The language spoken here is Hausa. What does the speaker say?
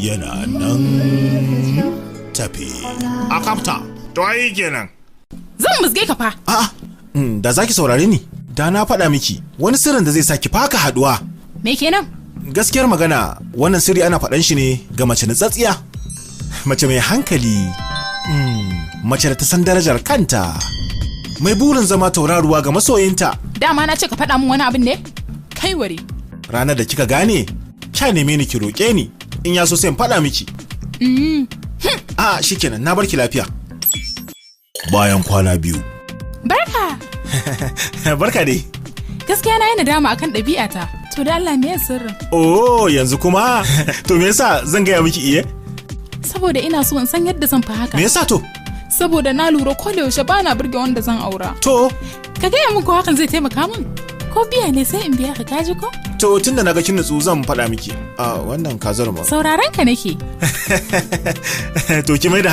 Yana nan tafe. A kafta, to ai kenan. Zan musge ka fa. A'a, da zaki saurare ni, da na faɗa miki wani sirrin da zai sa ki faka haduwa. Me kenan? Gaskiyar magana, wannan sirri ana faɗan shi ne ga mace nutsatsiya. Mace mai hankali, mace da ta san darajar kanta. Mai burin zama tauraruwa ga masoyinta. Dama na ce ka faɗa min wani abin ne? Kai ware. Ranar da kika gane, kya neme ni ki roƙe ni, in ya so sai in faɗa miki. A shikenan, na barki lafiya. Bayan kwana 2. Barka. Barka dai. Gaskiya na yi nadama akan ɗabi'ata. To da Allah, me sirrin? Oh, yanzu kuma? To me yasa zan gaya miki iye? Saboda ina so in san yadda zan fi haka. Me yasa to? Saboda na lura ko da yaushe bana burge wanda zan aura. To, Ka gaya min ko hakan zai taimaka min? Ko biya ne sai in biya ka, kaji ko? To, tunda naga kin nutsu, zan faɗa miki. A wannan kazar ma. Sauraron ka nake. To ki mai da